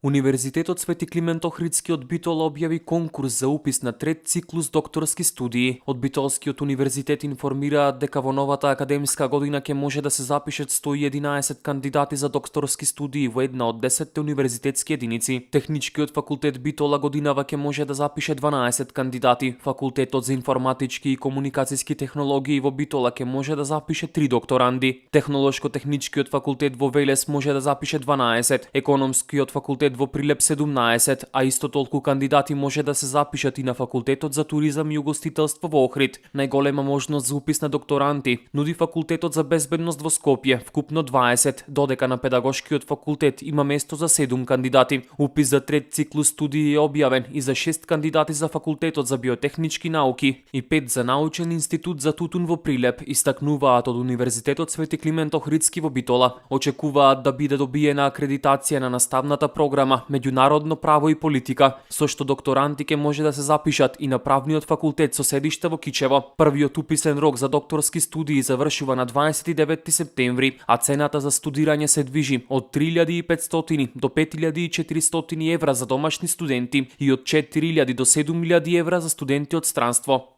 Универзитетот Свети Климент Охридски од Битола објави конкурс за упис на трет циклус докторски студии. Од Битолскиот универзитет информираат дека во новата академска година ќе може да се запишат 111 кандидати за докторски студии во една од 10 универзитетски единици. Техничкиот факултет Битола годинава ќе може да запише 12 кандидати. Факултетот за информатички и комуникацијски технологии во Битола ќе може да запише 3 докторанди. Технолошко-техничкиот факултет во Велес може да запише 12, економскиот факултет во Прилеп 17, а исто толку кандидати може да се запишат и на факултетот за туризам и угостителство во Охрид. Најголема можност за упис на докторанти нуди факултетот за безбедност во Скопје, вкупно 20, додека на педагошкиот факултет има место за 7 кандидати. Упис за трет циклус студии е објавен и за 6 кандидати за факултетот за биотехнички науки и 5 за научен институт за тутун во Прилеп, истакнуваат од Универзитетот Свети Климент Охридски во Битола. Очекуваат да биде добиена акредитација на наставната програма Меѓународно право и политика, со што докторанти ќе може да се запишат и на правниот факултет со седиште во Кичево. Првиот уписен рок за докторски студии завршува на 29 септември, а цената за студирање се движи од 3500 до 5400 евра за домашни студенти и од 4000 до 7000 евра за студенти од странство.